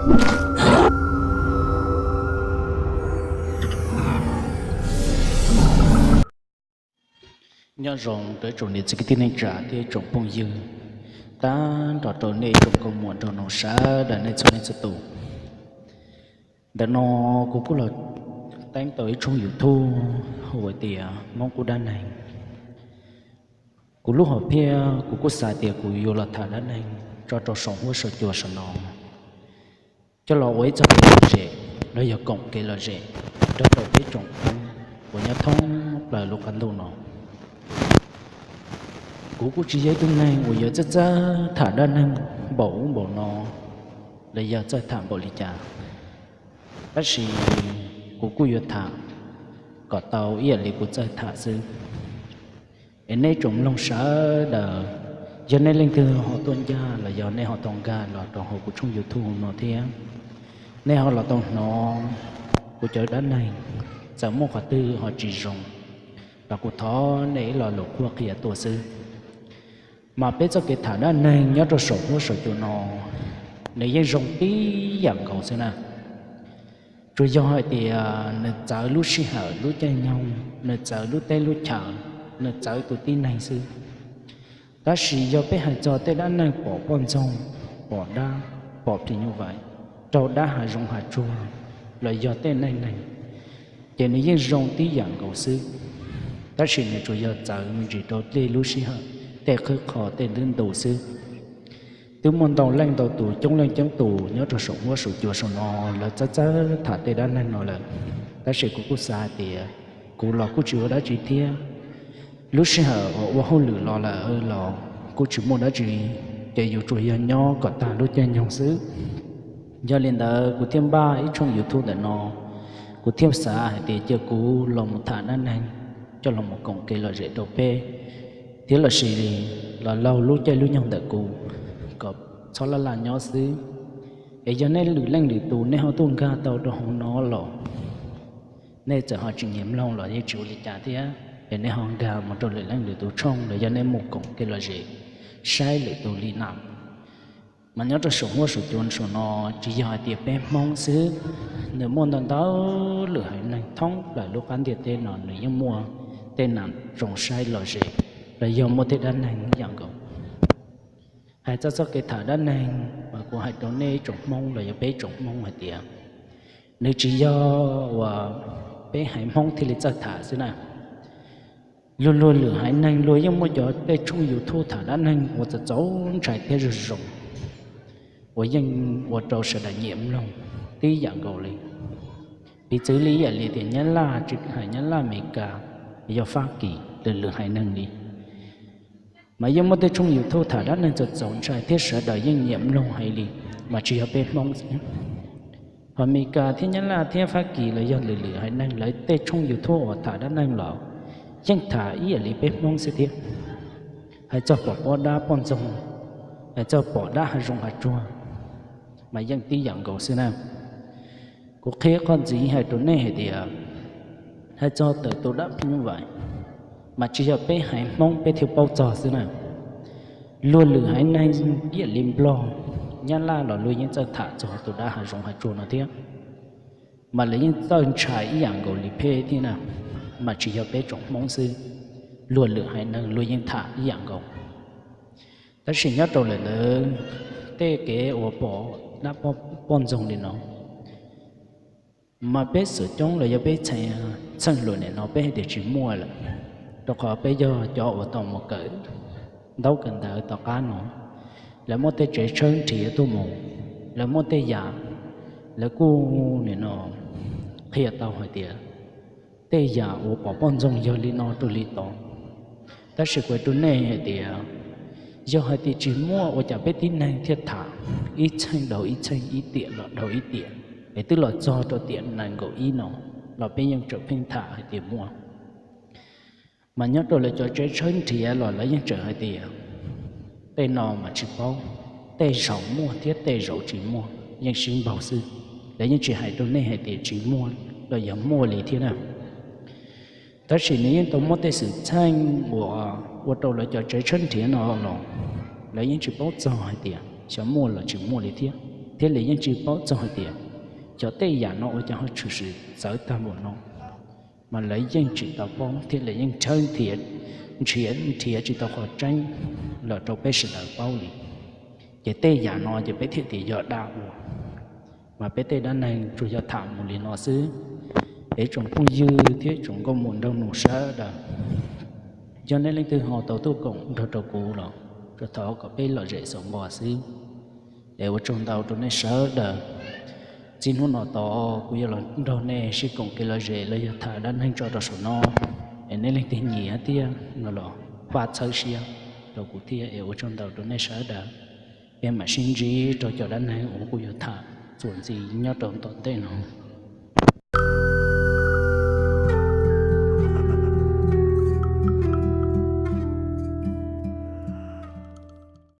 Nyob zoo rau tsoom niam txiv kwv tij neej tsa thiab tsoom phooj ywg, tag nrho rau nej tsoom nkauj muam nraug nus sawv daws nej txhua leej txhua tus. Ntawm no kuv kuj los teeb tau ib tshooj YouTube hu ua tias Hmoob Qub Dab Neeg. Kuv lub hom phiaj kuv kuj xav tias kuv yuav los tham dab neeg tso rau saum huab saum cua saum no, coj los ua ib txoj kev lom zem los yog koom kev lom zem rau rau peb tsoom Hmoob uas nyob thoob plaws lub qab ntuj no. Kuv kuj tsis yog ib tug neeg uas yuav txawj txawj tham dab neeg npaum ub npaum no los yog txawj tham npaum li cas, tab sis kuv kuj yuav tham kom tau ib yam li kuv txawj tham xwb. Es nej tsoom mloog sawv daws, yog nej leej twg ho tuaj ncaj los yog nej ho tau nkag los rau hauv kuv tshooj YouTube no thiab, nej ho los tau hnov kuv cov dab neeg, txawm muaj qhov twg ho tsis zoo los kuv thov nej ib lo lus qhuab qhia tuaj xwb. Mas peb txoj kev tham dab neeg nyob rau saum huab saum cua no, nws yeej zoo tib yam nkaus xwb na. Tsuas yog hais tias nws txawv lub sij hawm lub caij nyoog, nws txawv lub teb lub chaw, nws txawv tus tib neeg xwb. Tab sis yog peb hais txog tej dab neeg pom poj ntxoog, pom dab, pom phim nyuj vais, raug dab hav zoov hav tsuag, los yog tej neej neeg, ces nws yeej zoo tib yam nkaus xwb. Tab sis nws tsuas yog txawv me ntsis rau tej lub sij hawm, tej qhov, tej ntu ntu xwb. Twb muaj ntau leej ntau tus, coob leej coob tus nyob rau saum huab saum cua saum no, lawv txawj txawj tham tej dab neeg no lawm. Tab sis kuv kuj xav hais tias kuv los kuj tsis ua dab tsi thiab, lub sij hawm uas ua hauj lwm los lawm los kuj tsis muaj dab tsi, ces yus tsuas yog nyob kom tag lub caij nyoog xwb. Yog li ntawd kuv thiaj npaj ib tshooj YouTube ntawm no, kuv thiaj xav hais tias cia kuv los mus tham dab neeg, coj los mus koom kev lom zem rau peb, thiab los sis los laug lub caij lub nyoog ntawm kuv, kom txhob laj laj nyob xwb. Es yog nej lwm leej lwm tus nej ho tuaj nkag tau rau hauv no los, nej txawm ho tsis nyiam mloog los yeej tsis ua li cas thiab, es nej ho nkag mus rau lwm leej lwm tus tshooj los yog nej mus koom kev lom zem saib lwm tus li na. Mas nyob rau saum huab saum cua saum no, tsis yog hais tias peb Hmoob xwb, nws muaj ntau ntau lwm haiv neeg thoob plaws lub qab ntiaj teb no nws yeej muaj tej nam zoo saib lom zem, los yog muaj tej dab neeg ib yam nkaus. Hais txog txoj kev tham dab neeg mas kuv hais rau nej ib tsoom Hmoob los yog peb ib tsoom Hmoob hais tias, nws tsis yog uas peb haiv Hmoob thiaj li txawj tham xwb na. Luag luag lwm haiv neeg luag yeej muaj cov tej tshooj YouTube tham dab neeg uas txaus txaus ntshai thiab zoo zoo, uas yeej ua rau sawv daws nyiam mloog tib yam nkaus li. Piv txwv li ib yam li tias Nyab Laj, tsis hais Nyab Laj, Amelikas, yog Fab Kis, lwm lwm haiv neeg li, mas yeej muaj tej tshooj YouTube tham dab neeg txaus txaus ntshai thiab sawv daws yeej nyiam mloog heev li, mas tsis yog peb Hmoob xwb. Ho Amelikas thiab Nyab Laj thiab Fab Kis los yog lwm lwm haiv neeg lawv tej tshooj YouTube uas tham dab neeg los yeej tham ib yam li peb Hmoob xwb thiab. Hais txog pom poj dab poj ntxoog, hais txog pom dab hav zoov hav tsuag, mas yeej tib yam nkaus xwb na. Kuv qhia qhov ntxiv hais rau nej hais tias, hais txog tawm tus dab phim nyuj vais, mas tsis yog peb haiv Hmoob peb thiaj paub txog xwb na. Luag lwm haiv neeg ib yam li Nplog, Nyab Laj los luag yeej txawj tham txog tus dab hav zoov hav tsuag no thiab, mas lawv yeej txawj ntshai ib yam nkaus li peb thiab na. Mas tsis yog peb tsoom Hmoob xwb, luag lwm haiv neeg luag yeej tham ib yam nkaus. Tab sis nyob rau lawm ntawd, tej kev uas pom dab poj ntxoog li no, mas peb xeem coob los yog peb txheej hluas nim no peb hais tias tsis muaj lawm, rau qhov peb yog cov uas tau mus kawm ntaub kawm ntawv tom qab no, lawv muaj tej tsev tshawb nrhiav tuaj mus, lawv muaj tej yam, lawv kuj nim no qhia tau hais tias tej yam uas pom poj ntxoog yog li no rau li tod. Tab sis kuv hais rau nej hais tias, yog hais tias tsis muaj ua cas peb tib neeg thiaj tham ib txheej dhau ib txheej, ib tiam los dhau ib tiam, es twb los txog rau tiam nees nkaum ib no los peb yeej tseem pheej tham hais tias muaj. Mas nyob rau lawv cov tsev tshawb nrhiav los lawv yeej tseem hais tias tej no mas tsis paub, tej zaum muaj thiab tej zaum tsis muaj, yeej sib npaug xwb. Lawv yeej tsis hais rau nej hais tias tsis muaj los yog muaj li thiab na. Tab sis nws yeej tau muab tej xwm txheej uas ua rau lawv cov tsev tshawb nrhiav no los lawv yeej tsis paub txog hais tias xyov muaj los tsis muaj li thiab. thiab lawv yeej tsis paub txog hais tias xyov tej yam no ua cas ho tshwm sim txawv tag npaum no, mas lawv yeej tsis tau paub thiab lawv yeej tshawb nrhiav, nrhiav tsis tau qhov tseeb los rau peb sawv daws paub li. Ces tej yam no ces peb thiaj tias yog dag ua, mas peb tej dab neeg tsuas yog tham mus li no xwb. Es tsoom phooj ywg thiab tsoom nkauj muam nraug nus sawv daws, yog nej leej twg ho tau tuaj koom nrog rau kuv los tsuas thov kom peb lom zem xaus nqo xwb. Es ua tsaug ntau rau nej sawv daws. Txij hnub no tod kuv yuav los nrog nej sib koom kev lom zem los yog tham dab neeg tso rau saum no. Es nej leej twg nyiam thiab no los pab txhawb siab rau kuv thiab. Es ua tsaug ntau rau nej sawv daws. Peb mam sib ntsib rau cov dab neeg uas kuv yuav tham txuas ntxiv nyob rau tom ntej no.